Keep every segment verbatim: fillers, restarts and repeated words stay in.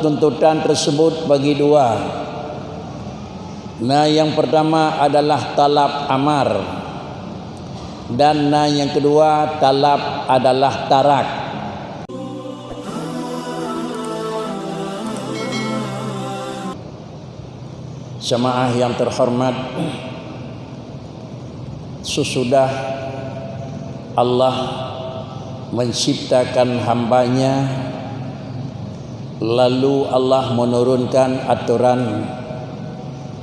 Tuntutan tersebut bagi dua. Na yang pertama adalah talab amar, dan na yang kedua talab adalah tarak. Jamaah yang terhormat, sesudah Allah menciptakan hamba-Nya, lalu Allah menurunkan aturan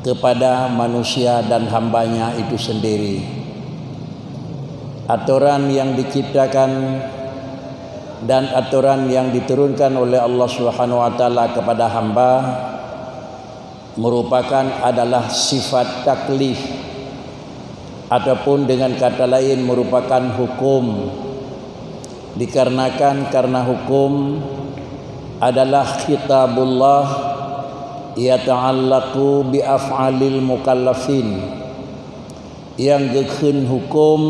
kepada manusia dan hamba-Nya itu sendiri. Aturan yang diciptakan dan aturan yang diturunkan oleh Allah Subhanahu wa Taala kepada hamba merupakan adalah sifat taklif, ataupun dengan kata lain merupakan hukum. Dikarenakan karena hukum adalah khitabullah yata'allaqu bi af'alil mukallafin. Nyang geukheun hukum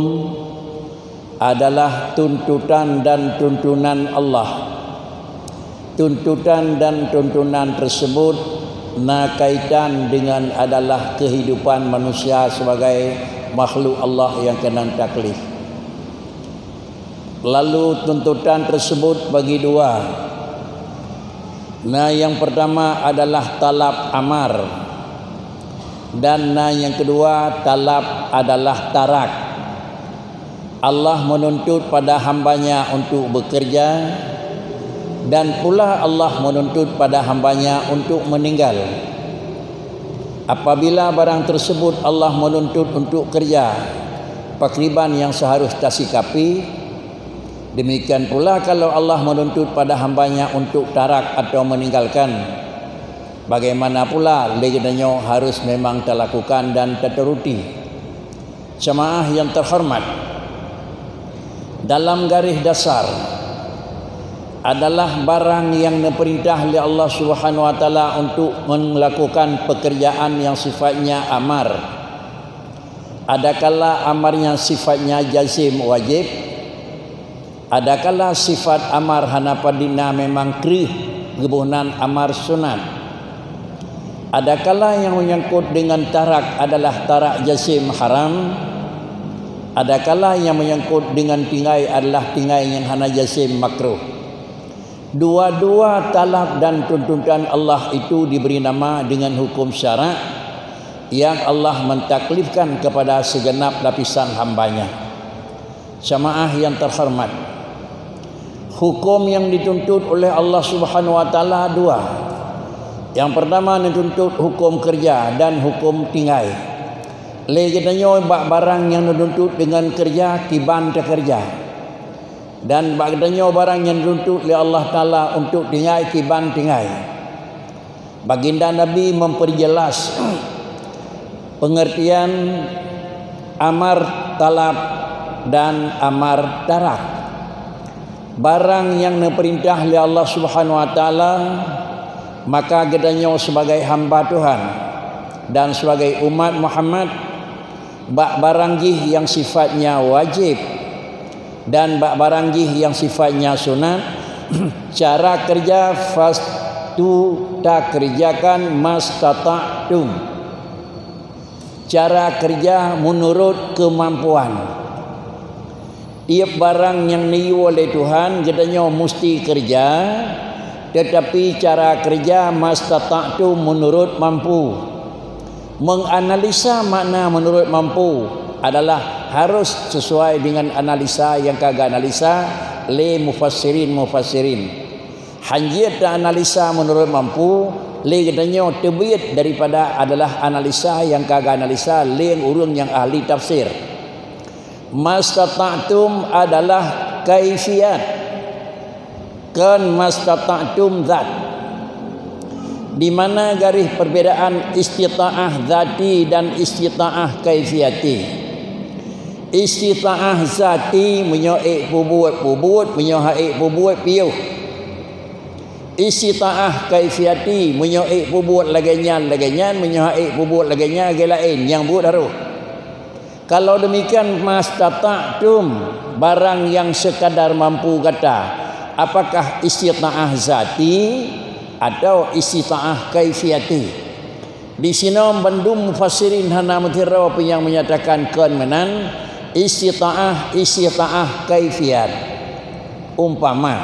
adalah tuntutan dan tuntunan Allah. Tuntutan dan tuntunan tersebut na kaitan dengan adalah kehidupan manusia sebagai makhluk Allah yang keunong taklif. Lalu tuntutan tersebut bagi dua. Na yang pertama adalah talab amar, dan na yang kedua talab adalah tarak. Allah menuntut pada hamba-Nya untuk bekerja, dan pula Allah menuntut pada hamba-Nya untuk meninggal. Apabila barang tersebut Allah menuntut untuk kerja, pakriban yang seharus tasikapi? Demikian pula kalau Allah menuntut pada hamba-Nya untuk tarak atau meninggalkan, bagaimana pula lé geutanyoe harus memang talakukan dan taturuti. Jamaah yang terhormat, dalam garis dasar adalah barang yang diperintah oleh Allah Subhanahu wa Taala untuk melakukan pekerjaan yang sifatnya amar. Adakala amar nyang sifatnya jazim wajib, adakala sifat amar hana padina memang kreueh geubohnan amar sunat. Adakala nyang menyangkut dengan tarak adalah tarak jazim haram, adakala nyang menyangkut dengan tinggai adalah tinggai nyang hana jazim makruh. Dua-dua talab dan tuntutan Allah itu diberi nama dengan hukum syarak yang Allah mentaklifkan kepada segenap lapisan hamba-Nya. Jamaah yang terhormat, hukum yang dituntut oleh Allah Subhanahu wa Taala dua. Yang pertama dituntut hukum kerja dan hukum tinggai. Lé geutanyoe bak barang nyang dituntut dengan kerja kiban takerja. Dan bak geutanyoe barang nyang dituntut lé Allah Taala untuk tinggai kiban tinggai. Baginda Nabi memperjelas pengertian amar talab dan amar tarak. Barang nyang neupeurintah lé Allah Subhanahu wa Taala, maka geutanyoe sebagai hamba Tuhan dan sebagai umat Muhammad, bak barang jih nyang sifatnya wajib dan bak barang jih nyang sifatnya sunat, cara kerja fastu takerjakan mastata'tum. Cara kerja menurut kemampuan. Tiep barang nyang neuyue lé Tuhan, geutanyoe musti keureuja, teutapi cara keureuja mastata'tum, meunurot mampu. Menganalisa makna meunurot mampu adalah harôh sisuai deungon analisa nyang ka geuanalisa lé mufassirin-mufassirin. Hanjeuet teuanalisa meunurot mampu, lé geutanyoe teubiet daripada adalah analisa nyang ka geuanalisa lé ureuëng nyang ahli tafsir. Mastata'tum adalah kaifiat, kon mastata'tum zat. Di mana garis perbedaan istita'ah zati dan istita'ah kaifiati? Istita'ah zati, meunyoe ék peubuet, peubuet, meunyoe han ék peubuet, piôh. Istita'ah kaifiati, meunyoe ék peubuet lagée nyan, lagée nyan, meunyoe han ék peubuet lagée nyan, lagée laén, nyang buet harôh. Kalau demikian, mastata'tum, barang nyang sekadar mampu gata, apakah istita'ah zati? atau istita'ah kaifiati. Di sinoe bandum mufassirin hana meusidroe pih nyang menyatakan kon meunan, istita'ah, istita'ah kaifiat. Umpama,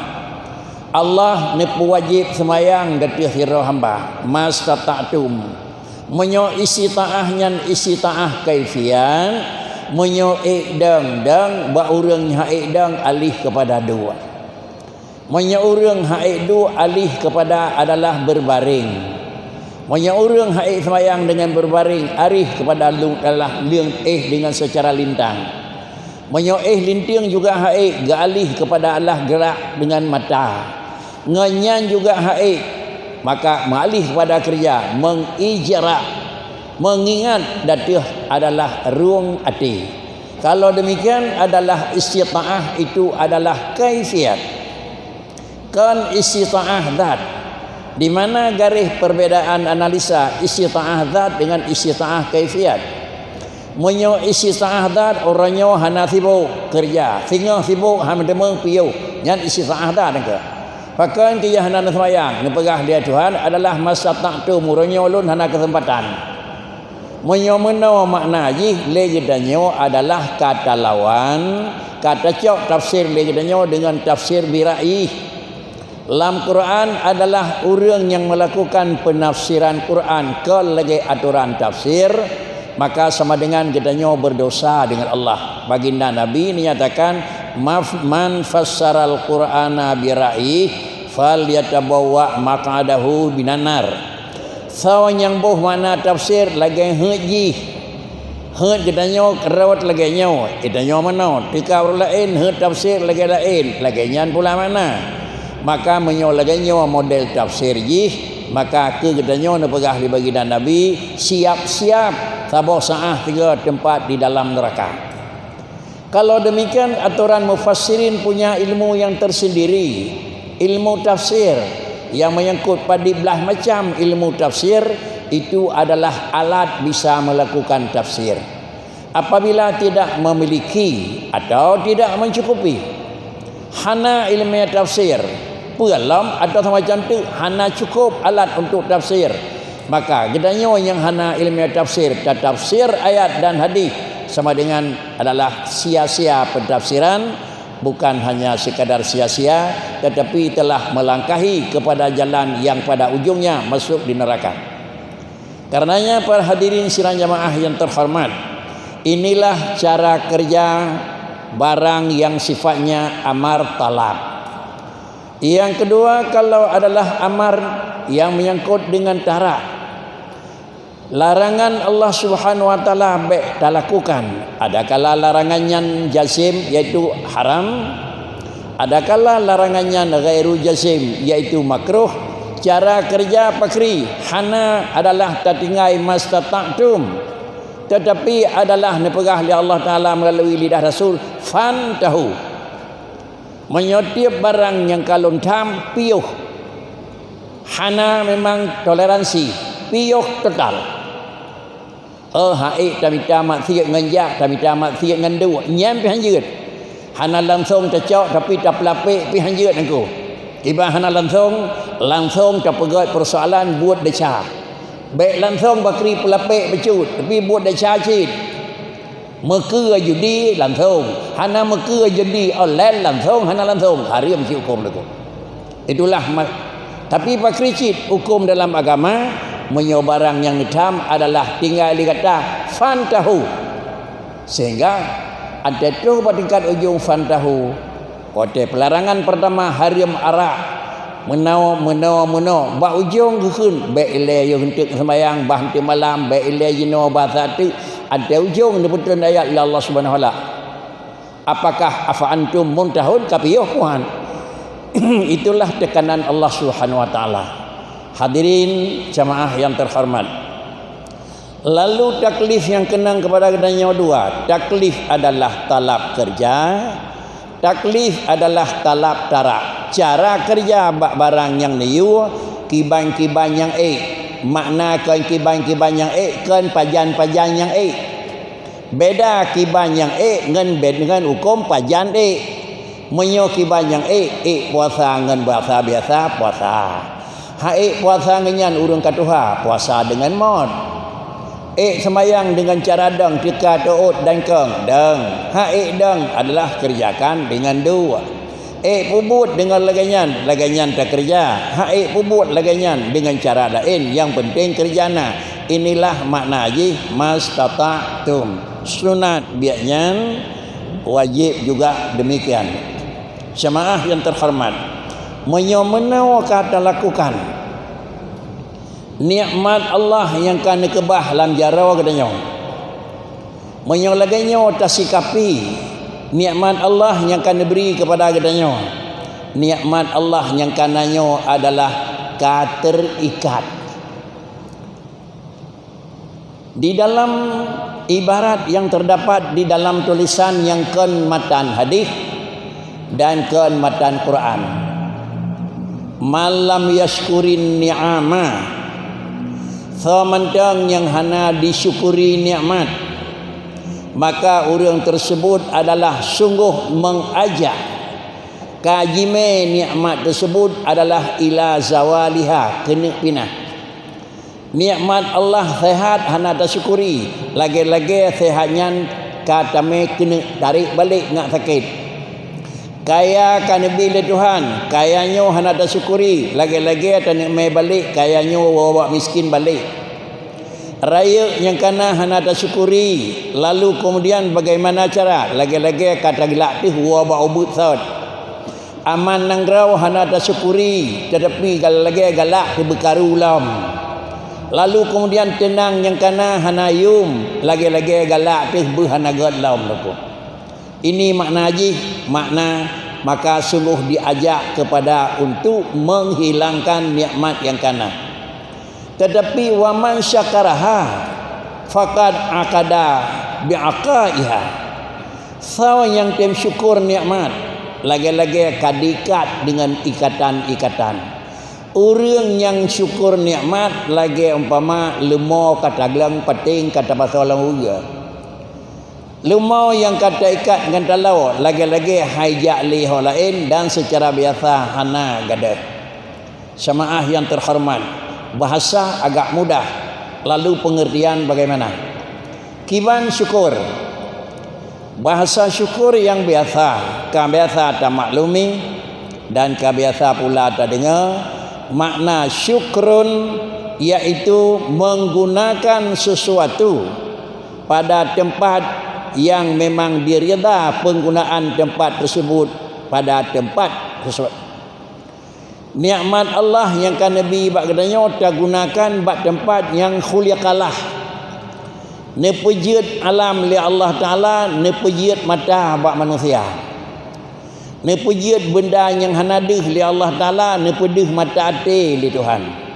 Allah neupeuwajéb seumayang ateueh sidroe hamba, mastata'tum. Meunyoe istita'ah nyan istita'ah kaifiat, meunyoe ék dong, dong, bak ureuëng hana ék dong, alih keupada duek. Meunyoe ureuëng hana ék duek, alih keupada adalah beurbaréng. Meunyoe ureuëng hana ék seumayang deungon beurbaréng, alih keupada lu-, adalah leueng éh deungon seucara lintang. Meunyoe éh linteung juga hana ék, geualih keupada adalah geurak deungon mata. Ngon nyan juga hana ék, maka meualih keupada keureuja, meungijra, meungingat ateueh adalah rueng até. Kalau demikian adalah istita'ah itu adalah kaifiat. Kon istita'ah zat. Di mana garéh perbedaan analisa istita'ah zat dengan istita'ah kaifiat? Meunyoe istita'ah zat, uroe nyoe hana sibok keureuja, singoh sibok hana meuteumé piôh, nyan istita'ah zat nyang keu. Pakon keu hana neuseumayang, neupeugah lé Tuhan adalah mastata'tum, uroe nyoe lôn hana keuseumpatan. Meunyoe meunoe makna jih lé geutanyoe adalah ka talawan, ka tacok tafsir lé geutanyoe deungon tafsir bira'yi. Lam Quran adalah ureuëng nyang meulakukan peunafsiran Quran kon lagée atoran tafsir, maka sama dengan geutanyoe beurdosa deungon Allah. Baginda Nabi neunyatakan, "Maf-, man fassaral Qur'ana bira'yi, falyatabawwa maq'adahu minan nar." Soe nyang boh makna tafsir lagée heuet jih, heuet geutanyoe rot lagée nyoe, geutanyoe meunoe, teuka ureuëng laén heuet tafsir lagée laén, lagée nyan pula makna. Maka meunyoe lagée nyoe model tafsir jih, maka keu geutanyoe neupeugah lé baginda Nabi, siap-siap saboh saát tiga teumpat di dalam neuraka. Kalau demikian, atoran mufassirin punya ilmu yang tersendiri, ilmu tafsir yang menyangkut pada belah macam ilmu tafsir, itu adalah alat bisa melakukan tafsir. Apabila tidak memiliki atau tidak mencukupi, hana ilmiah tafsir, peue lom atau sama cantik, hana cukup alat untuk tafsir, maka geutanyoe nyang hana ilmiah tafsir, tatafsir ayat dan hadis sama dengan adalah sia-sia pentafsiran, bukan hanya sekadar sia-sia, tetapi telah melangkahi kepada jalan yang pada ujungnya masuk di neraka. Karenanya, para hadirin sidang jamaah yang terhormat, inilah cara kerja barang yang sifatnya amar talab. Yang kedua, kalau adalah amar yang menyangkut dengan tarak, larangan Allah Subhanahu wa Taala bék talakukan. Adakala larangan nyan jazim, yaitu haram, adakala larangan nyan ghairu jazim, yaitu makruh. Cara kerja pakri hana adalah tatinggai mastata'tum, tetapi adalah neupeugah lé Allah Taala melalui lidah Rasul, "Fantahu." Meunyoe tieb barang nyang ka lôn tham, piôh. Hana memang toleransi, piôh total. Oh, hana ék tamita maksiat ngon jak, tamita maksiat ngon duek, nyan pih hanjeuet. Hana langsong tacok, tapi tapeulapék pih hanjeuet nangku. Kiban hana langsong, langsong tapeugét persoalan buet desya. Bék langsong pakri peulapék bacut, tapi buet desya cit. Meukeue judi langsong, hana meukeue judi online langsong, hana langsong, hareuem cit huköm lakoe. Itulah ma-, tapi pakri cit huköm dalam agama, meunyoe barang nyang neutham adalah tinggai lé gata, fantahu. Sehingga, watée troh bak tingkat ujong fantahu, watée peularangan peurtama hareuem arak, meunoe, meunoe, meunoe, bak ujong geukheun, bék ilée yoh eunteuk seumayang, bah eunteuk malam, bék ilée jinoe, bah sateuk, watée ujong neupeutrön ayat lé Allah Subhanahu wa Taala. Apakah afa antum muntahun, ka piôh puhan. Itulah tekanan Allah Subhanahu wa Taala. Hadirin jamaah yang terhormat. Lalu taklif nyang keunong kepada geutanyoe dua. Taklif adalah talab kerja. Taklif adalah talab tarak. Cara kerja bak barang nyang neuyue, kiban-kiban nyang ék. Makna kon kiban-kiban nyang ék, kon pajan-pajan nyang ék. Beda kiban nyang ék ngon bed-, ngon huköm pajan ék. Meunyoe kiban nyang ék, ék puasa ngon puasa biasa, puasa. Hak ék puasa ngon nyan ureuëng ka tuha, puasa deungon mot. Ék seumayang deungon cara dong teuka teuôt dan kong, dong. Hak ék dong adalah keureujakan deungon dua. Ék peubuet deungon lagée nyan, lagée nyan takeureuja. Hak ék peubuet lagée nyan deungon cara laén, nyang peunteng keureuja na. Inilah makna jih mastata'tum. Sunat biak nyan, wajéb juga demikian. Jamaah yang terhormat, meunyoe meunoe ka talakukan nikmat Allah nyang ka neukeubah lam jaroe geutanyoe, meunyoe lagée nyoe tasikapi nikmat Allah nyang ka neubri keupada geutanyoe, nikmat Allah nyang ka na nyoe adalah ka teurikat. Di dalam ibarat yang terdapat di dalam tulisan nyang kon matan hadis dan kon matan Quran, "Man lam yashkurin ni'ama," soe mantong nyang hana disyukuri nikmat, maka ureuëng tersebut adalah sungguh mengajak ka jimé nikmat tersebut adalah ila zawaliha, keuneuk pinah. Nikmat Allah sehat hana tasyukuri, lagée-lagée sehat nyan ka tamé keuneuk tarék balék ngat sakét. Kaya ka neubi lé Tuhan, kaya nyoe hana tasyukuri, lagée-lagée taneuk mé balék kaya nyoe woe bak miskin balék. Rayeuk nyang kana hana tasyukuri, lalu keumudian bagaimana cara? Lagée-lagée ka tageulak teuh woe bak ubeuet sot. Aman nanggroe hana tasyukuri, teutapi lagée galak teuh beukaru lom. Lalu keumudian teunang nyang kana hana yum, lagée-lagée galak teuh beuh hana gét lom leukoh. Ini makna jih, makna maka sungguh diajak keupada untuk menghilangkan nikmat nyang kana. Teutapi, "Wa man syakaraha faqad aqada bi'aqaiha." Soe nyang tem syukur nikmat, lagée-lagée ka diikat deungon ikatan-ikatan. Ureuëng nyang syukur nikmat lagée umpama leumo ka tagleueng, paténg ka tapasoe lam ujeue. Leumo nyang ka taikat ngon taloe lagée-lagée hai jak lé ho laén dan seucara biasa hana gadôh. Jamaah yang terhormat, bahasa agak mudah, lalu pengertian bagaimana? Kiban syukur. Bahasa syukur nyang biasa, ka biasa tamaklumi dan ka biasa pula tadeungoe, makna syukrun yaitu menggunakan sesuatu pada tempat yang memang diridha penggunaan tempat tersebut pada tempat sesuatu. Nikmat Allah nyang ka neubi bak geutanyoe tagunakan bak teumpat nyang khuliqalah. Neupeujeuet alam lé Allah Taala, neupeujeuet mata bak manusia. Neupeujeuet beunda nyang hana deuh lé Allah Taala, neupeudeuh mata até lé Tuhan.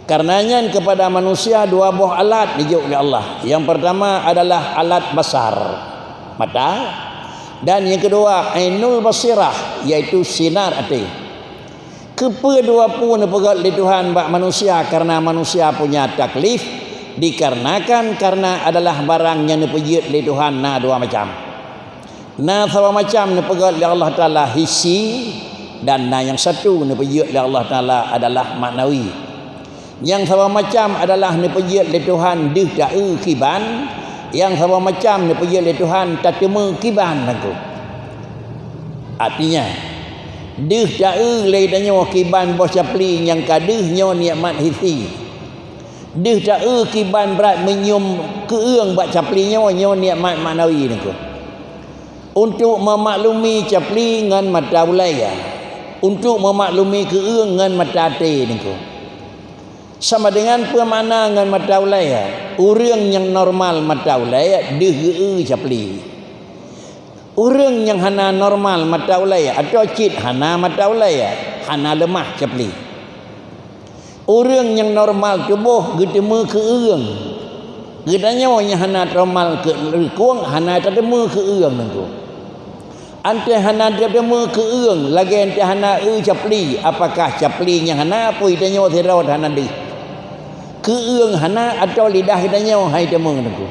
Kareuna nyan keupada manusia dua boh alat neujok lé Allah. Nyang peurtama adalah alat basar, mata, dan nyang keudua ainul basirah, yaitu sinar até. Keupeue dua peue neupeugét lé Tuhan bak manusia? Kareuna manusia punya taklif, dikarenakan kareuna adalah barang nyang neupeujeuet lé Tuhan na dua macam. Na saboh macam neupeugét lé Allah Taala hissi, dan na nyang satu neupeujeuet lé Allah Taala adalah maknawi. Nyang saboh macam adalah neupeujeuet lé Tuhan deuh taeu kiban, nyang saboh macam neupeujeuet lé Tuhan tateumé kiban lagoe. Artinya, deuh taeu lé tanyoe kiban boh capli nyang ka deuh nyoe nikmat hissi. Deuh taeu kiban brat meunyium keueueng bak capli nyoe, nyoe nikmat maknawi lagoe. Untuk meumaklumi capli ngon mata ulée, untuk meumaklumi keueueng ngon mata até lagoe. Sama dengan peue makna ngon mata ulée? Ureuëng nyang normal mata ulée deuh geu-eu capli. Ureuëng nyang hana normal mata ulée atawa cit hana mata ulée, hana leumah capli. Ureuëng nyang normal tuboh geuteumé keueueng. Geutanyoe nyang hana normal keu-, leukueng hana tateumé keueueng lagoe. Antée hana tateumé keueueng lagée antée hana eu capli, apakah capli nyang hana peue tanyoe sidroe hana deuh? Keueueng hana atawa lidah geutanyoe hai teumé lagoe?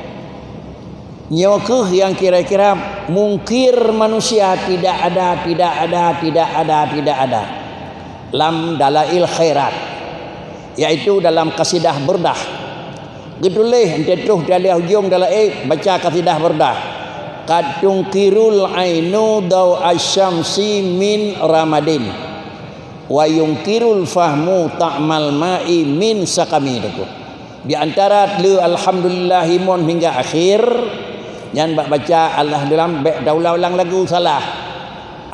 Nyoe kheueh nyang kira-kira mungkir manusia tidak ada, tidak ada, tidak ada, tidak ada. Lam Dalail Khairat. yaitu dalam kasidah Burdah. Geutuléh, eunteuk troh di aléh ujong dalam, eh, baca kasidah Burdah. "Qad tunkirul ainu daw asyamsi min ramadin, wa yunkirul fahmu ta'mal ma'i min sakami." Di antara le alhamdulillah imon hingga akhir, nyan bak baca alhamdulillah, bèk taulang-ulang lagu salah.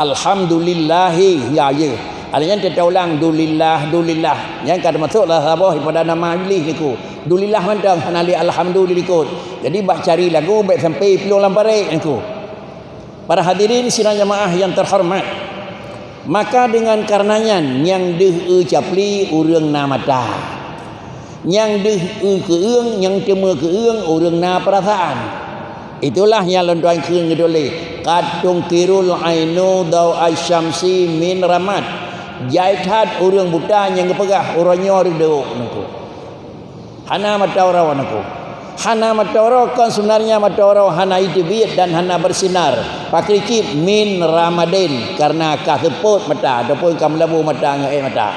Alhamdulillahi, ya, ya. Alèh nyan teuta ulang, dulillah, dulillah. Nyan ka teumasuk lah saboh daripada nama Iblih niku. Dulillah mantong, hana lé alhamdulillah likot. Jadi, bak cari lagu, bèk sampai plueng lam parék niku. Para hadirin sidang jamaah yang terhormat, maka dengan karena nyan, nyang deuh eu capli ureueng na mata. Nyang deuh eu keueung, nyang teumé keueung ureueng na peurasaan. Itulah nyang lôn tuan kheun geutuléh, "Qad tunkirul ainu daw asyamsi min ramad." Jai that ureueng buta nyang geupeugah uroe nyoe reudok nangku. Hana mata uroe nangku. Hana mata uroe, kon sebenarnya mata uroe hana iteubiet dan hana bersinar. Pakri cit min ramadin, karena ka seupôt mata ataupun ka meulabu mata ngon éh mata.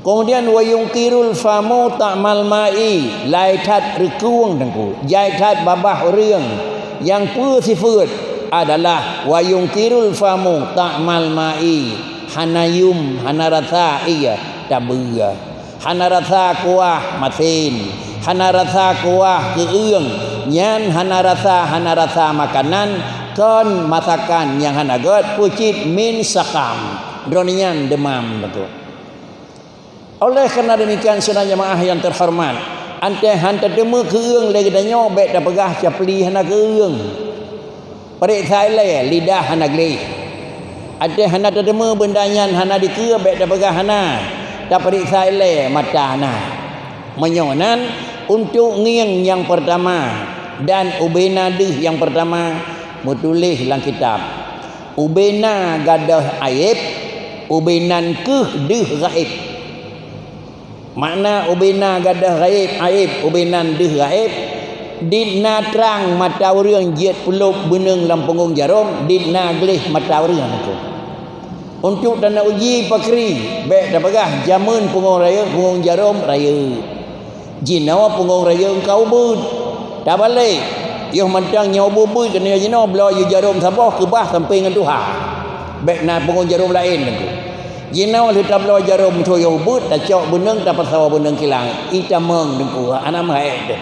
Kemudian, "Wa yunkirul famu ta'mal ma'i", lai that reukueng teungku, jai that babah ureueng nyang peue sifeuet adalah "wa yunkirul famu ta'mal ma'i", hana yum, hana rasa ie tabeue, hana rasa kuah masin, hana rasa kuah keueung, nyan hana rasa, hana rasa makanan, kon masakan nyang hana gét, peue cit min sakam, droeneuh nyan deumam beutôi. Oleh karena demikian, sidang jamaah yang terhormat, antée han tateumé keueung lé geutanyoe, bék tapeugah capli hana keueung. Pareksa ilée, lidah hana gleh. Antée hana tateumé beunda nyan hana dikeue, bék tapeugah hana. Tapareksa ilée, mata hana. Meunyoe nan, untuk ngieng nyang peurtama dan ubena deuh nyang peurtama, meutuléh lam kitab. Ubena gadôh aéb, ubenan kheueh deuh gaéb. Makna ubena gadôh gaéb, aéb, ubenan deuh gaéb, dit na trang mata ureuëng jeuet peulôb beuneueng lam punggong jarôm, dit na gleh mata ureuëng nangku. Untuk tana uji pakri, bék tapeugah jamén punggong rayeuk, punggong jarôm rayeuk. Jinoe punggong rayeuk ka ubeuet. Tabalek, yoh mantong nyoe ubeuet-ubeuet keunoe jinoe bloe yue jarôm saboh keubah sampoe ngon tuha. Bék na punggong jarôm laén teungku. Jinoe lheueh tabloe jarôm meusoe yoh ubeuet, tacok beuneueng, tapasoe beuneueng kilang. Itamong teungku, hana meuhé deh.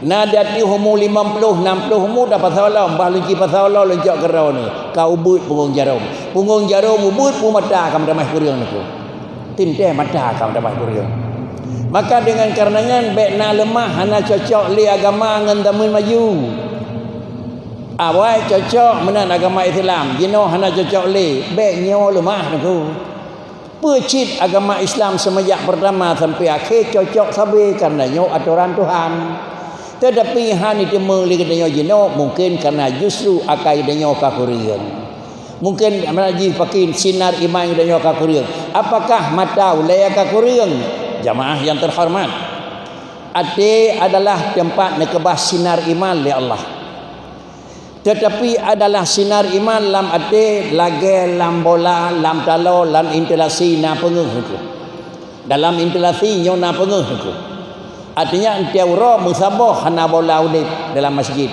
Na di ateueh umu limong ploh, nam ploh umu tapasoe lom, bah lôn ci pasoe lom lôn cok keudroe neuh. Ka ubeuet punggong jarôm. Punggong jarôm ubeuet, peue mata ka meutamah kureueng teungku. Teuntée mata ka meutamah kureueng. Maka deungon kareuna nyan bék na leumah hana cocok lé agama ngon zaman maju. Awai cocok meunan agama Islam, jinoe hana cocok lé, bék nyoe leumah teungku. Peue cit agama Islam seumeujak peurtama sampoe akhé cocok sabe kareuna nyoe atoran Tuhan. Teutapi han jiteumé lé geutanyoe jinoe, mungken kareuna justru akai geutanyoe ka kureueng. Mungken mana jih pakin sinar iman geutanyoe ka kureueng. Apakah mata ulée ka kureueng? Jamaah yang terhormat, até adalah teumpat neukeubah sinar iman lé Allah. Teutapi adalah sinar iman lam até lagée lam bola, lam taloe, lam intilasi na peungeuh teungku. Dalam intilasi nyoe na peungeuh teungku. Artinya, tieb uroe meusaboh hana bola udeb dalam masjid.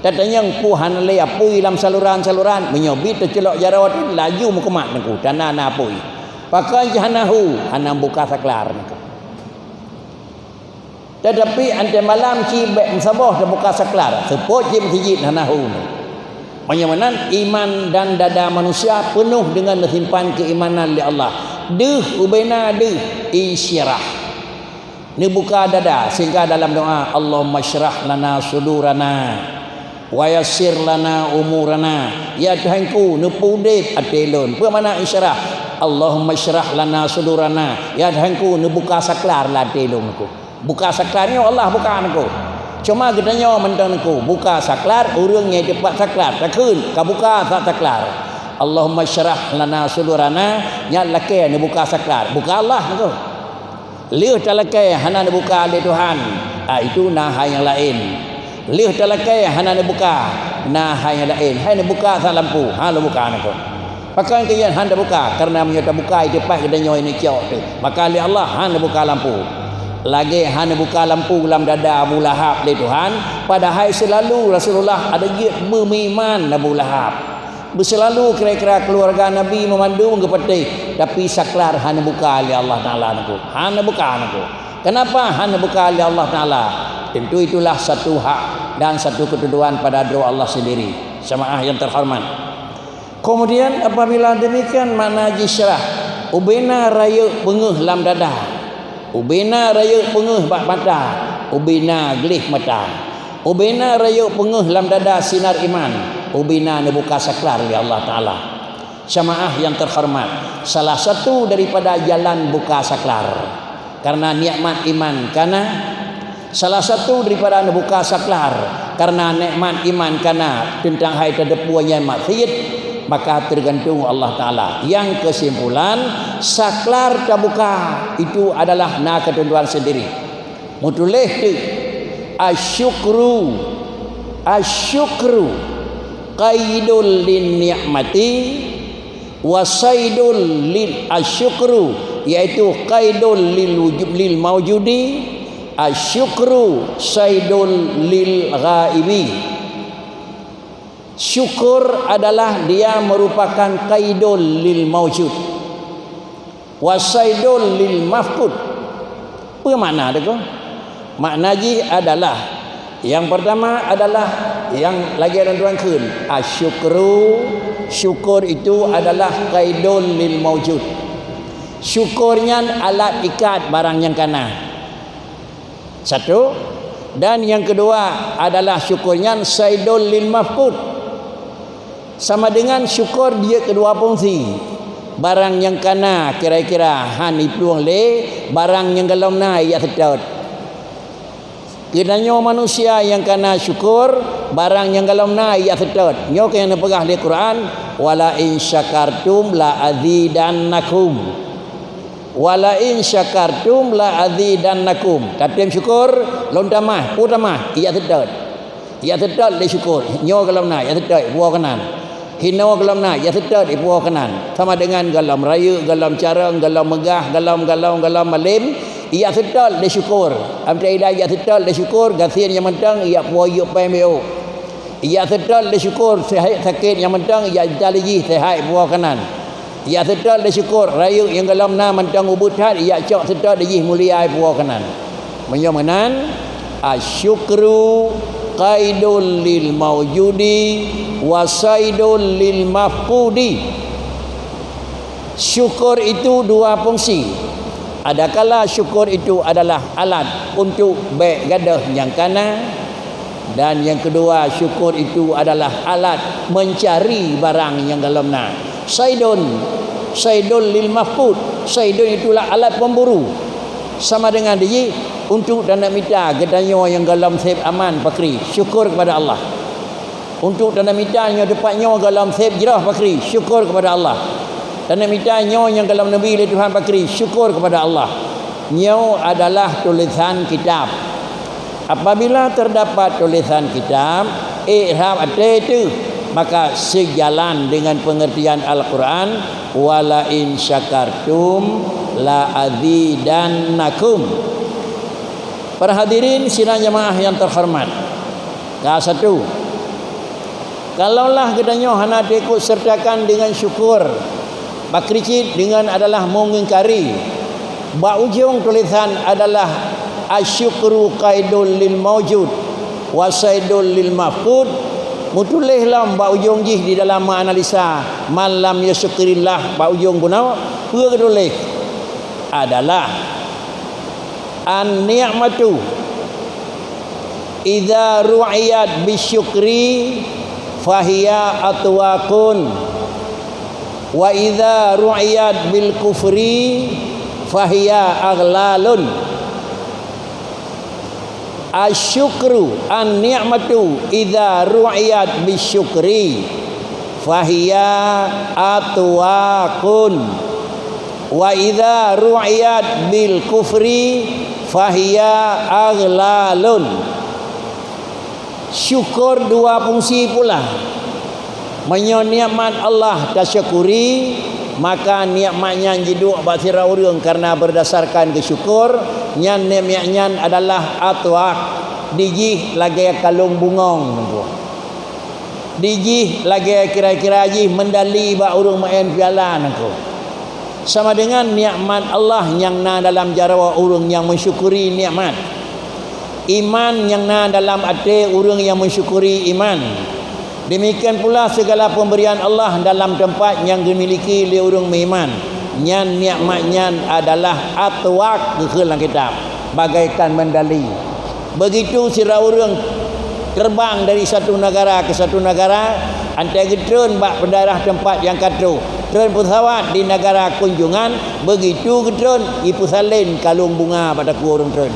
Tatanyong peue hana lé apui lam saluran-saluran, meunyoe bit teuceulok jaroe teuh laju meukumat teungku, tanda na apui. Pakon cit hana hu, hana buka saklar teungku. Teutapi antée malam cit bék meusaboh teubuka saklar, seupôt cit meuseujid hana hu. Meunyoe meunan, iman dan dada manusia peunoh deungon neusimpan keuimanan lé Allah. Deuh ubena deuh insyirah. Neubuka dada, sehingga dalam doa, "Allahumma syrah lana sudurana, wa yassir lana umurana." Ya Tuhanku, neupeuudeb até lôn. Peue makna insyirah? "Allahumma syrah lana sudurana." Ya Tuhanku, neubuka saklar lam até lôn teungku. Buka saklar nyoe Allah buka teungku. Cuma geutanyoe mantong teungku, buka saklar, ureuëng nyang teupat saklar, takheun, ka buka sa-, saklar. "Allahumma syrah lana sudurana", nyan lakée neubuka saklar. Buka Allah teungku. Lheueh talakée hana neubuka lé Tuhan, ah, itu na hai nyang laén. Lheueh talakée hana neubuka, na hai nyang laén. Hai neubuka sa lampu, ha lôn buka teungku. Pakon keu nyan hana buka? Karena meunyoe tabuka, itu pat geutanyoe ini cok tu. Maka lé Allah hana buka lampu. Lagée hana buka lampu lam dada Abu Lahab lé Tuhan, padahai seulalu Rasulullah ada jeuet beumeuiman Abu Lahab. Beuselalu kira-kira keluarga Nabi meumandum geupatéh, tapi saklar hana buka lé Allah Taala nangku. Hana buka nangku. Kenapa hana buka lé Allah Taala? Tentu itulah satu hak dan satu ketentuan pada droe Allah sendiri. Jamaah yang terhormat. Kemudian apabila demikian makna jih syarah, ubena rayeuk peungeuh lam dada, ubena rayeuk peungeuh bak mata, ubena gleh mata, ubena rayeuk peungeuh lam dada sinar iman, ubena neubuka saklar lé Allah Taala. Jamaah yang terhormat, salah satu daripada jalan buka saklar. Karena nikmat iman kana, salah satu daripada neubuka saklar, karena nikmat iman kana teuntang hai teudeupue nyan maksiet, maka teugantung Allah Taala. Yang kesimpulan, saklar tabuka itu adalah na ketentuan sendiri. Meutuléh teuk, asyukru, asyukru qaidul lin ni'mati, wa saidul lil asyukru, yaitu qaidul lil wujud, lil maujudi, asyukru saidul lil ghaibi. Syukur adalah dia merupakan qaidul lil maujud, wa saidul lil mafqud. Peue makna deungoe? Makna jih adalah, yang pertama adalah yang lagée lôn tuan kheun, asyukru, syukur itu adalah qaidul lil maujud. Syukur nyan alat ikat barang nyang kana. Satu. Dan yang kedua adalah syukur nyan saidul lil mafqud. Sama dengan syukur jeuet keudua fungsi. Barang nyang kana kira-kira han iplueng lé barang nyang golom na ijak seutôt. Geutanyoe manusia nyang kana syukur, barang nyang golom na ijak seutôt. Nyoe keuh nyang neupeugah lé Quran, "Wala in syakartum la azidannakum." "Wala in syakartum la azidannakum." Tatem syukur, lôn tamah, peue tamah, ijak seutôt. Ijak seutôt lé syukur, nyoe golom na, ijak seutôt, ipuwoe keunan. Hinoe golom na, ijak seutôt, ipuwoe keunan. Sama dengan golom rayeuk, golom carông, golom meugah, golom, golom, golom malem, ijak seutôt lé syukur. Am teuidah ijak seutôt lé syukur, gasien nyang mantong, ijak puwoe yue péng beu. Ijak seutôt lé syukur, sehat sakét nyang mantong, ijak jita lé jih, sehat ipuwoe keunan. Ijak seutôt lé syukur, rayeuk nyang golom na mantong ubit that, ijak cok seutôt lé jih mulia ipuwoe keunan. Meunyoe meunan, asyukru qaidul lil maujudi wa saidul lil mafqudi. Syukur itu dua fungsi. Adakala syukur itu adalah alat untuk bék gadôh nyang kana, dan yang kedua, syukur itu adalah alat mencari barang nyang golom na. Saidun, saidun lil mafqud. Saidun itulah alat pemburu. Sama dengan di jih, untuk taneuk mita geutanyoe nyang golom sép aman pakri, syukur kepada Allah. Untuk taneuk mita nyoe teumpat nyoe golom sép jroh pakri, syukur kepada Allah. Taneuk mita nyoe nyang golom neubi lé Tuhan pakri, syukur kepada Allah. Nyoe adalah tulisan kitab. Apabila terdapat tulisan kitab, i'rab até teuh, maka sejalan dengan pengertian Al-Quran, "Wala in syakartum la azidannakum." Para hadirin sidang jamaah yang terhormat, ka satu, kalaulah geutanyoe hana taikut sertakan dengan syukur, pakri cit dengan adalah mengingkari. Bak ujong tulisan adalah asyukru qaidul lil maujud wa saidul lil mafqud. Meutuléh lom bak ujong jih di dalam menganalisa, man lam yasyukirillah, bak ujong bunoe, peue geutuléh? Adalah an-ni'matu idza ru'iyat bisyukri fahiya atwaqun, wa idza ru'iyat bil kufri fahiya aghlalun. Asyukru, an-ni'matu idza ru'iyat bisyukri fahiya atwaqun, wa idza ru'iyat bil kufri fahiya aghlalun. Syukur dua fungsi pula. Meunyoe nikmat Allah tasyukuri, maka nikmat nyan jiduek bak sidroe ureuëng kareuna berdasarkan geusyukur, nyan nikmat nyan adalah atwaq, dijih lagée kalung bungong, Teungku. Dijih lagée kira-kira jih meundali bak ureuëng meu'en piala, Teungku. Sama dengan nikmat Allah nyang na dalam jaroe ureuëng nyang meusyukuri nikmat. Iman nyang na dalam até ureuëng nyang meusyukuri iman. Demikian pula segala pemberian Allah dalam tempat nyang geumiliki lé ureuëng meuiman. Nyan nikmat nyan adalah atwaq geukheun lam kitab, bagaikan meundali. Begitu sidroe ureuëng terbang dari satu negara ke satu negara, antai geutreun bak daerah tempat nyang ka troh, treun pesawat di negara kunjungan, begitu geutreun, jipeusalén kalung bunga bak takue ureuëng treun.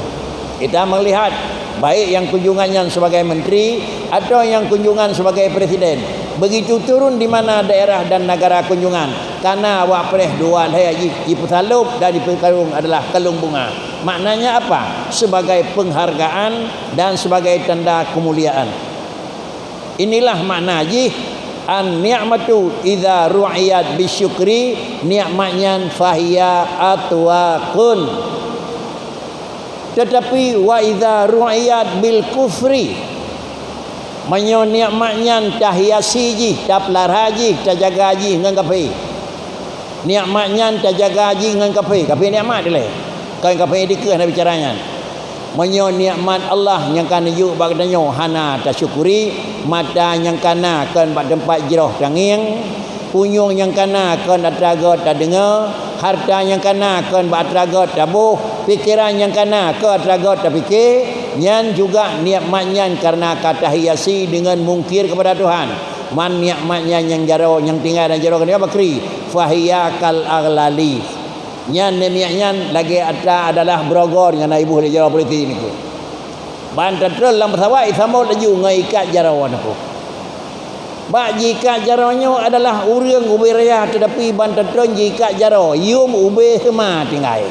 Kita melihat, baik nyang kunjungan nyan sebagai menteri atau nyang kunjungan sebagai presiden, begitu turun di mana daerah dan negara kunjungan, kana awak preh dua lhée jih jipeusalôb dan jipeukalung adalah kalung bunga. Maknanya apa? Sebagai penghargaan dan sebagai tanda kemuliaan. Inilah makna jih, an-ni'matu idza ru'iyat bisyukri, nikmat nyan fahiya atwaqun. Tetapi wa idza ru'iyat bil kufri, meunyoe nikmat nyan tahiasi jih, tapeulara jih, tajaga jih ngon kafé. Nikmat nyan tajaga jih ngon kafé, kafé nikmat dilée. Kon kafé dikeue na bicara nyan. Meunyoe nikmat Allah nyang ka neujok bak geutanyoe hana tasyukuri, mata nyang kana kon bak teumpat jroh tangieng, punyueng nyang kana kon atra göt tadeungoe, harta nyang kana kon bak atra göt taboh, pikeran nyang kana kon atra göt tapike, nyan juga nikmat nyan kareuna ka tahiasi deungon mungkir keupada Tuhan. Man nikmat nyan nyang jaroe, nyang tinggai lam jaroe keunoe bakri, fahiya kal aghlali. Nyan nikmat nyan lagée atra adalah beurogor nyang na iboh lé jaroe polisi niko. Ban tatreun lam pesawat, isambot laju ngon ikat jaroe niko. Bak jiikat jaroe nyoe adalah ureuëng ubé raya, teutapi ban tatreun jiikat jaroe, yum ubé seuma tinggai.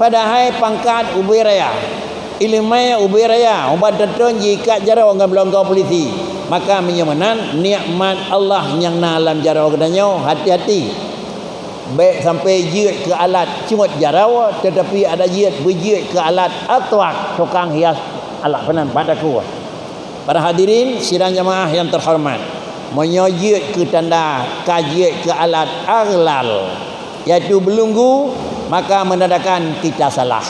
Padahai pangkat ubé raya, iéleumé ubé raya, ban tatreun jiikat jaroe ngon beulonggo polisi. Maka meunyoe meunan, nikmat Allah nyang na lam jaroe geutanyoe, hati-hati. Bék sampai jeuet keu alat cut jaroe, teutapi ada jeuet beujeuet keu alat atwaq, tukang hias alat peunan bak takue. Para hadirin sidang jamaah nyang teuhoreumat, meunyoe jeuet keu tanda ka jeuet keu alat aghlal, yaitu beulunggu, maka meunandakan kita salah.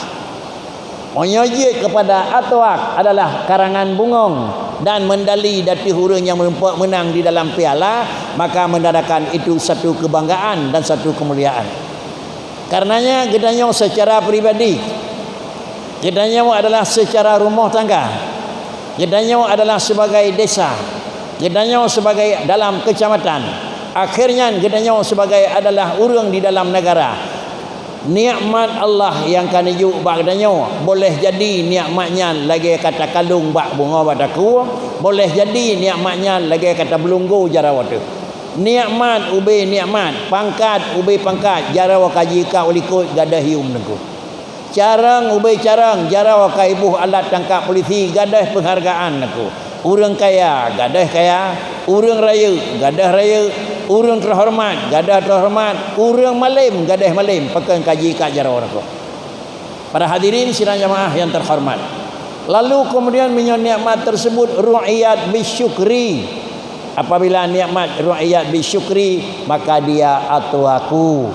Meunyoe jeuet keupada atwaq adalah karangan bungong dan meundali ateueh ureuëng nyang meurumpok meunang di dalam piala, maka meunandakan itu satu keubanggaan dan satu keumuliaan. Karenanya geutanyoe seucara pribadi, geutanyoe adalah seucara rumoh tangga, geutanyoe adalah sibagai desa, geutanyoe sibagai dalam keucamatan, akhé nyan geutanyoe sibagai adalah ureuëng di dalam neugara. Nikmat Allah nyang ka neujok bak geutanyoe, boleh jadi nikmat nyan lagée ka takalung bak bungoe bak takue, boleh jadi nikmat nyan lagée ka tabeulunggu jaroe teuh. Nikmat ubé nikmat, pangkat ubé pangkat, jaroe ka jiikat u likot gadôh yum Teungku. Carông ubé carông, jaroe ka iboh alat tangkap polisi gadôh peunghargaan Teungku. Ureuëng kaya gadôh kaya, ureuëng rayeuk gadôh rayeuk, ureuëng teuhoreumat gadôh teuhoreumat, ureuëng malém gadôh malém, pakon ka jiikat jaroe Teungku. Para hadirin sidang jamaah nyang teuhoreumat. Lalu keumudian meunyoe nikmat teusebut ru'iyat bisyukri, apabila nikmat ru'iyat bisyukri, maka dia atwaqu.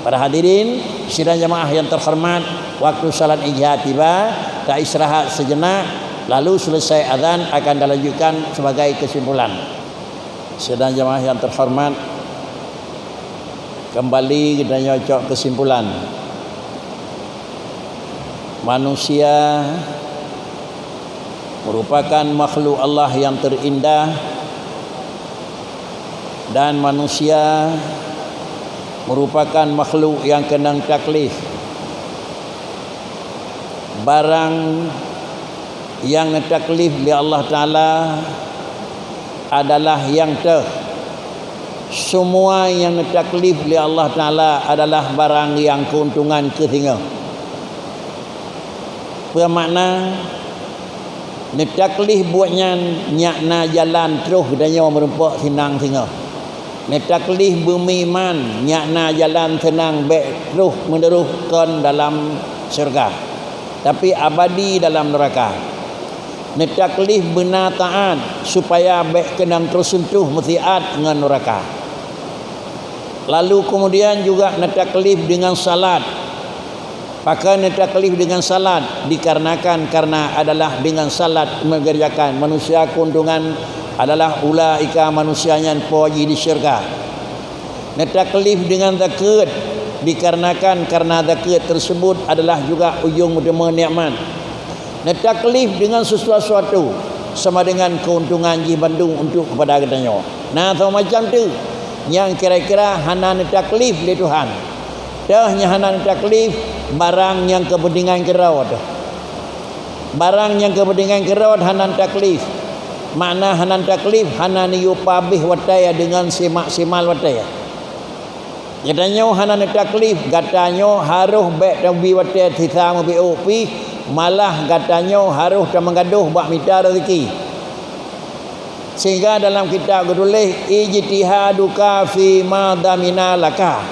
Para hadirin sidang jamaah nyang teuhoreumat, waktu salat Isya tiba, ta istirahat sejenak, lalu selesai azan akan dilanjutkan sebagai kesimpulan. Sidang jamaah nyang teuhoreumat, kembali geutanyoe cok kesimpulan. Manusia merupakan makhluk Allah yang terindah, dan manusia merupakan makhluk yang keunong taklif. Barang nyang neutaklif lé Allah Taala adalah nyang teuh. Semua nyang neutaklif lé Allah Taala adalah barang nyang keuntungan keu singoh. Peue makna? Neutaklif buet nyan nyak na jalan troh geutanyoe meurumpok sinang singoh. Neutaklif beumeuiman nyak na jalan seunang bék troh meuneuroh kon dalam syeuruga, tapi abadi dalam neuraka. Neutaklif beuna taát supaya bék keunong teuseuntuh meusiat ngon neuraka. Lalu keumudian juga neutaklif deungon salat. Pakon neutaklif deungon salat? Dikarenakan karena adalah deungon salat meugeureujakan manusia keuntungan adalah ulaika manusia nyan po jih di syeuruga. Neutaklif deungon zakeuet, dikarenakan karena zakeuet tersebut adalah juga ujong meuteumé nikmat. Neutaklif deungon sesuatu sama dengan keuntungan jih bandum untuk kepada geutanyoe. Na soe macam tu nyang kira-kira hana neutaklif lé Tuhan. Teuh nyang hana neutaklif barang nyang keupeuntengan keudroe teuh. Barang nyang keupeuntengan keudroe hana neutaklif. Makna hana neutaklif, hana neuyue pabéh watée deungon simak-simal watée. Geutanyoe hana neutaklif, geutanyoe harôh bék tabi watée sisa meubiôk pih, malah geutanyoe harôh tameugadôh bak mita raseuki. Sehingga dalam kitab geutuléh, "Ijtihaduka fi ma damina laka."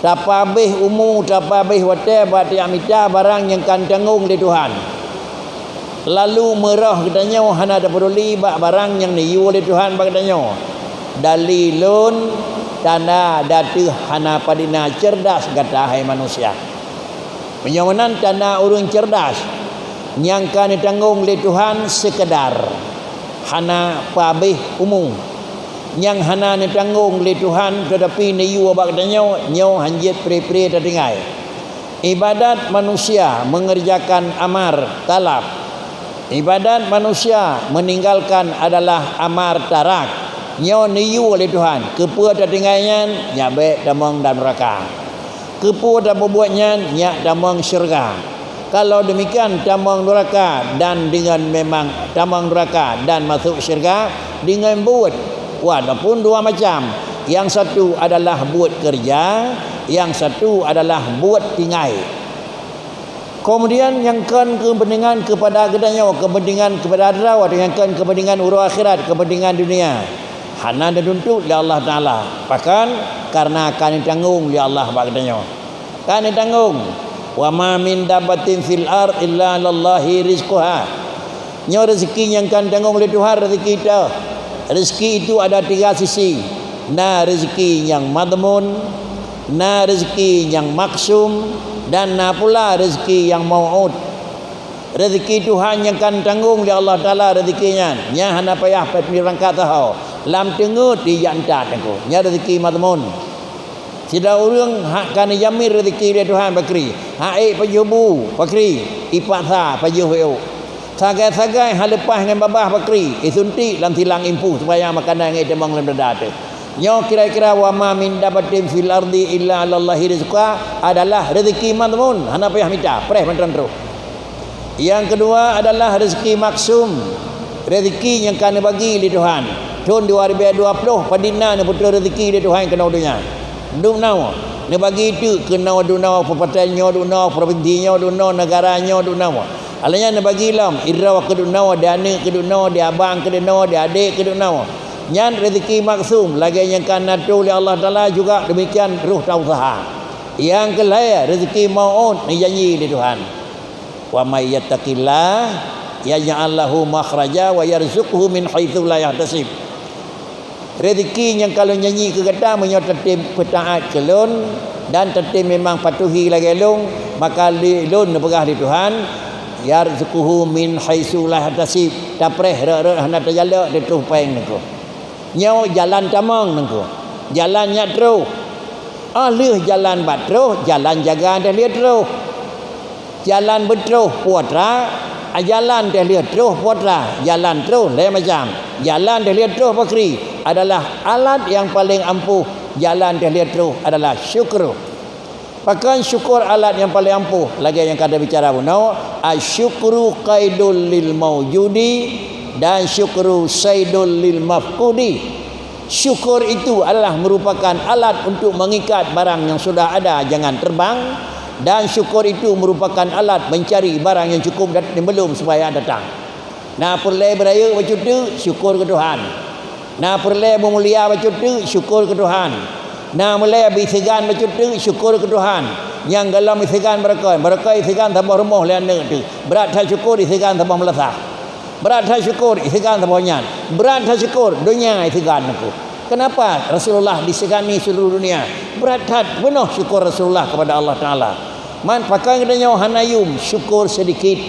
Tapabéh umu, tapabéh watée bak tajak mita barang nyang ka tanggong lé Tuhan. Lalu meurôh geutanyoe hana tapeuduli bak barang nyang neuyue lé Tuhan bak geutanyoe. Dalilun, tanda deuh hana padina ceurdas gata hai manusia. Meunyoe meunan tanda ureuëng ceurdas nyang ka neutanggong lé Tuhan seukeudar hana pabéh umu, nyang hana neutanggong lé Tuhan teutapi neuyue bak geutanyoe, nyoe hanjeuet pre-pre tatinggai. Ibadat manusia mengerjakan amar talab. Ibadat manusia meninggalkan adalah amar tarak. Nyoe neuyue lé Tuhan. Keupeue tatinggai nyan? Nyak bék tamong dalam neuraka. Keupeue tapeubuet nyan? Nyak tamong syeuruga. Kalau demikian, tamong neuraka dan dengan memang tamong neuraka dan masuk syeuruga dengan buet, walaupun dua macam. Yang satu adalah buet kerja, yang satu adalah buet tinggai. Kemudian nyang kon keupeuntengan keupada geutanyoe, keupeuntengan keupada droe, nyang kon keupeuntengan uroe akhirat, keupeuntengan dunia, hana neutuntut lé Allah Taala, pakon? Karena ka neutanggong lé Allah bak geutanyoe. Ka neutanggong. "Wa ma min dabbatin fil ard illa 'alallahi rizquha." Nyoe rezeki nyang ka neutanggong lé Tuhan, rezeki teuh. Rezeki itu ada tiga sisi. Na rezeki nyang madmun, na rezeki nyang maksum, dan na pula rezeki nyang mau'ud. Rezeki Tuhan nyang ka neutanggong lé Allah Taala rezeki nyan, nyan hana payah peubeurangkat sahoe. Lam teungeut ijak that teungku. Nyan rezeki madmun. Sidroe ureuëng hak ka neujamin rezeki lé Tuhan pakri. Hak ék pajoh bu pakri, ipaksa pajoh ék. Sagai-sagai hak leupah ngon babah pakri, isuntik lam silang impôh supaya makanan ngon itamong lam dada teuh. Nyoe kira-kira wa ma min dabbatin fil ardi illa 'alallahi rizquha adalah rezeki madmun, hana payah mita, preh mantong troh. Nyang keudua adalah rezeki maksum, rezeki nyang ka neubagi lé Tuhan. Thon dua ribèe dua ploh padum na neupeutrön rezeki lé Tuhan keunoe donya. Dum na neubagi teuk keunoe dum na, peupaten nyoe dum na, propinsi nyoe dum na, neugara nyoe dum na. Alah nyan neubagi lom, idroe keu dum na, di aneuk keu dum na, di abang keu dum na, di adék keu dum na. Nyan rezeki maksum, lagèe nyang ka neutô lé Allah Taala juga demikian roh ta useuha. Nyang keulhèe, rezeki mau'ud neujanji lé Tuhan. "Wa may yattaqillah yaj'al lahu makhraja wa yarzuqhu min haitsu la yahtasib." Rezeki nyang ka lôn janji keu gata meunyoe tatem peutaat keu lôn dan tatem memang patuhi lagèe lôn, maka lé lôn neupeugah lé Tuhan, "Yarzuqhu min haitsu la yahtasib." Tapreh rot-rot hana tajalok, teutroh péng nangko. Nyoe jalan tamong nangko. Jalan nyak troh. Ah lheueh jalan bak troh, jalan jaga deh lheueh troh. Jalan beutroh putra, jalan deh lheueh troh putra, jalan troh lé macam. Jalan deh lheueh troh pakri adalah alat nyang paleng ampuh, jalan deh lheueh troh adalah syukur. Pakon syukur alat nyang paleng ampuh, lagèe nyang ka tabicara bunoe, asyukru qaidul lil maujudi dan syukru saidul lil mafqudi. Syukur itu adalah merupakan alat untuk mengikat barang yang sudah ada jangan terbang, Dan syukur itu merupakan alat mencari barang yang cukup dat-, yang belum sembahyang datang. Na peureulée beurayeuk bacut teuk, syukur keu Tuhan. Na peureulée meumulia bacut teuk, syukur keu Tuhan. Na meulée beuisegan bacut teuk, syukur keu Tuhan. Nyang gohlom isegan barokon, barokon isegan saboh rumoh lé aneuëk teuk. Brat that syukur isegan saboh meulasah. Brat that syukur isegan saboh nyan. Brat that syukur donya isegan aku. Kenapa Rasulullah disegani seluruh dunia? Brat that peunoh syukur Rasulullah kepada Allah Taala. Man pakon geutanyoe hana yum syukur sedikit.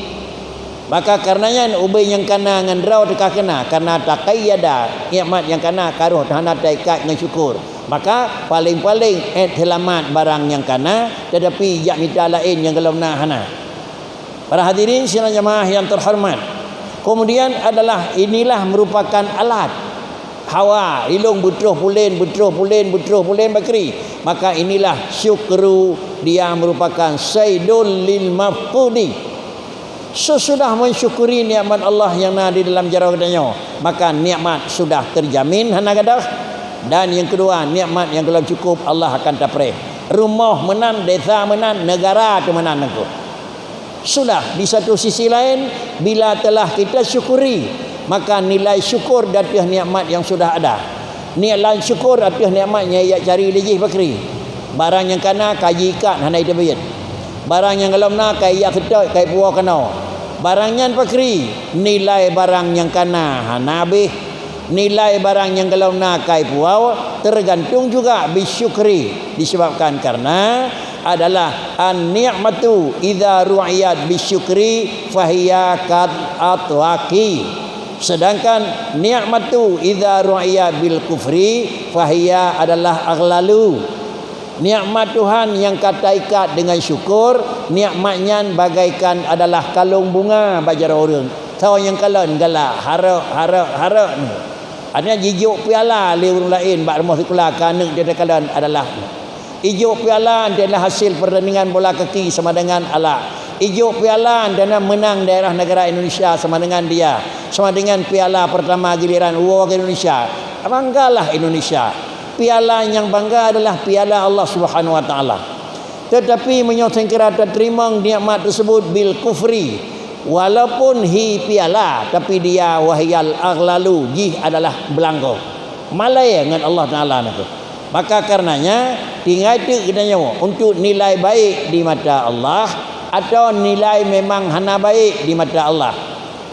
Maka kareuna nyan ubé nyang kana ngon droe teuka keuna, kareuna taqayyada nikmat nyang kana ka roh hana taikat ngon syukur. Maka paleng-paleng ék seulamat barang nyang kana, teutapi jak mita laén nyang gohlom na hana. Para hadirin sidang jamaah yang terhormat, kemudian adalah inilah merupakan alat hawa ilong beutroh pulen, beutroh pulen, beutroh pulen bakri. Maka inilah syukru, dia merupakan saidul lil mafqudi. Sesudah mensyukuri nikmat Allah yang na di dalam jaroe geutanyoe, maka nikmat sudah terjamin hana gadôh, dan yang kedua nikmat yang gohlom cukup Allah akan tapreh. Rumoh meunan, desa meunan, negara tu meunan nangku. Sudah, di satu sisi lain, bila telah kita syukuri, maka nilai syukur di ateueh nikmat yang sudah ada. Nilai syukur ateueh nikmat nyang jak cari lé jih bakri. Barang nyang kana ka jiikat hana jiteubiet. Barang nyang gohlom na ka ijak seutôt, ka ipuwoe keunoe. Barang nyan bakri, nilai barang nyang kana hana habéh. Nilai barang nyang gohlom na ka ipuwoe tergantung juga bisyukri, disebabkan karena adalah an-ni'matu idza ru'iyat bisyukri fahiya kal atwaqi. Sedangkan ni'matu idza ru'iyat bil kufri fahiya adalah aghlalu. Nikmat Tuhan nyang ka taikat dengan syukur, nikmat nyan bagaikan adalah kalong bunga bak jaroe ureuëng. Soe nyang kalon galak, harok, harok, harok ni. Artinya jijok piala lé ureuëng laén bak rumoh sikula keu aneuëk jih takalon adalah. Ijok piala antara hasil pertandingan bola kaki sama dengan alak. Ijok piala antara menang daerah negara Indonesia sama dengan dia. Sama dengan piala pertama giliran uwoe keu Indonesia. Banggalah Indonesia. Piala nyang bangga adalah piala Allah Subhanahu Wa Taala. Tetapi meunyoe seukeura tateurimong nikmat tersebut bil kufri, walaupun hi piala, tapi dia wahiyal aghlalu, jih adalah beulangko. Malée ngon Allah Taala nangku. Maka karenanya, tinggai teuk geutanyoe untuk nilai baik di mata Allah atau nilai memang hana baik di mata Allah.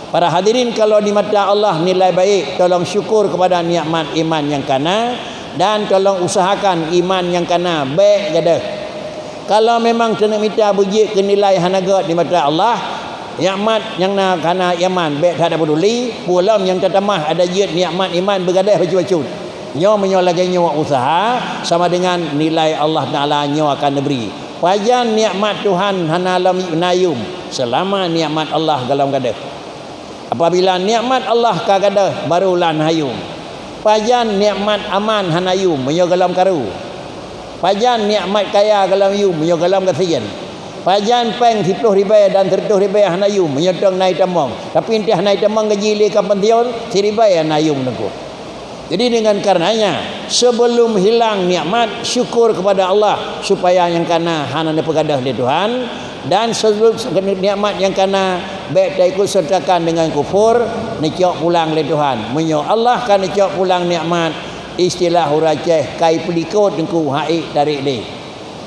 Para hadirin, kalau di mata Allah nilai baik, tolong syukur kepada nikmat iman nyang kana dan tolong usahakan iman nyang kana bék gadôh. Kalau memang taneuk mita beujeuet keu nilai hana gét di mata Allah, nikmat nyang na kana iman bék that tapeduli, peue lom nyang tatamah ada jeuet nikmat iman beugadôh bacut-bacut. Nyoe meunyoe lagée nyoe usaha, sama dengan nilai Allah Taala nyoe akan neubri. Pajan nikmat Tuhan hana lom na yum, seulama nikmat Allah gohlom gadôh. Apabila nikmat Allah ka gadôh, barulah na yum. Pajan nikmat aman hana yum meunyoe gohlom karu? Pajan nikmat kaya gohlom yum meunyoe gohlom gasien? Pajan péng siplôh ribée dan sireutoh ribée hana yum meunyoe tong na itamong, tapi entah na itamong gaji lé ka pansion, siribée hana yum nangku. Jadi dengan karenanya, sebelum hilang nikmat, syukur kepada Allah supaya nyang kana hana neupeugadôh lé Tuhan, dan sebelum nikmat nyang kana bék taikut sertakan dengan kufur, neucok pulang lé Tuhan. Meunyoe Allah ka neucok pulang nikmat, istilah ureuëng Aceh kai peulikot nangku hak ék tarek lé.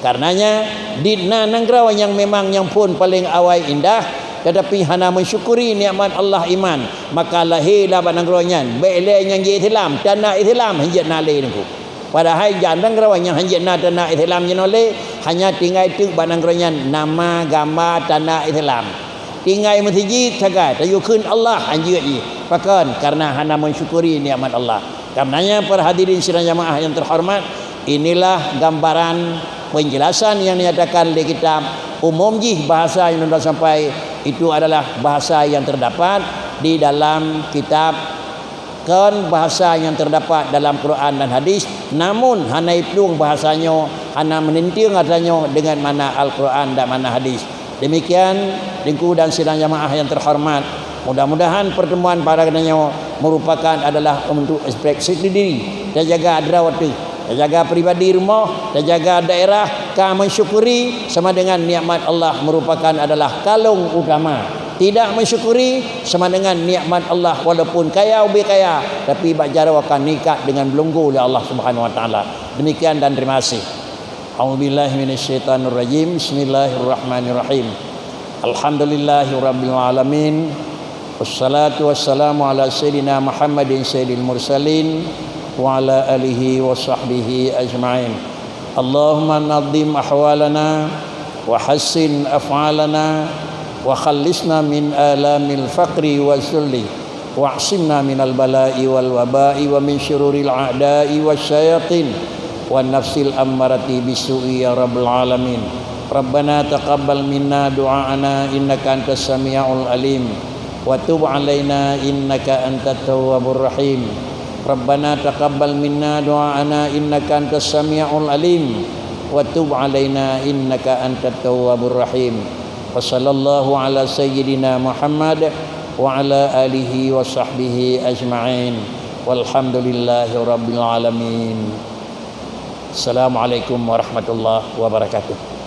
Karenanya, di na nanggroe nyang memang nyang phon paleng awai indah, tetapi hana mensyukuri nikmat Allah iman, maka lahé lah bak nanggroe nyan bék lé nyang ji Islam, tanda Islam hanjeuet na lé nangku. Padahai jak nanggroe nyang hanjeuet na tanda Islam jinoe lé, hanya tinggai teuk bak nanggroe nyan nama gamba tanda Islam. Tinggai meuseujid sagai, tayue kheun Allah hanjeuet jih. Pakon? Karena hana mensyukuri nikmat Allah. Karenanya, para hadirin sidang jamaah yang terhormat, inilah gambaran penjelasan yang dinyatakan di kitab. Umum jih bahasa yang tuan sampai itu adalah bahasa yang terdapat di dalam kitab, kon bahasa yang terdapat dalam Quran dan hadis, namun hana iplueng bahasanyoe, hana meuninteng atanyoe dengan makna Al-Quran dan makna hadis. Demikian, Teungku dan sidang jamaah yang terhormat, mudah-mudahan pertemuan pada geutanyoe merupakan adalah untuk introspeksi diri, tajaga droe teuh, Tajaga pribadi rumoh, tajaga daerah, ka mensyukuri sama dengan nikmat Allah merupakan adalah kalon utama. Tidak mensyukuri sama dengan nikmat Allah walaupun kaya ubé kaya, tapi bak jaroe akan diikat dengan beulunggu lé Allah Subhanahu Wa Taala. Demikian dan terima kasih. A'udzubillahi minasyaitonirrajim. Bismillahirrahmanirrahim. Alhamdulillahirabbil alamin. Wassalatu wassalamu ala sayyidina Muhammadin sayyidil mursalin wa ala alihi wa sahbihi ajma'in. Allahumma nadhim ahwalana wa hassin af'alana wa khallisna min alamil faqri wa zulli. Wa'simna minal bala'i wal waba'i wa min syururil a'da'i wasyayatin wa nafsil ammarati bisu'i ya rabbal alamin. Rabbana taqabbal minna du'aana innaka antas sami'ul alim wa tub alaina innaka antat tawwabur rahim. Rabbana taqabbal minna du'aana innaka antas sami'ul alim wa tub alaina innaka antat tawwabur rahim. Wa sallallahu ala sayyidina Muhammad wa ala alihi wa sahbihi ajma'in. Walhamdulillahi rabbil alamin. Assalamualaikum warahmatullahi wabarakatuh.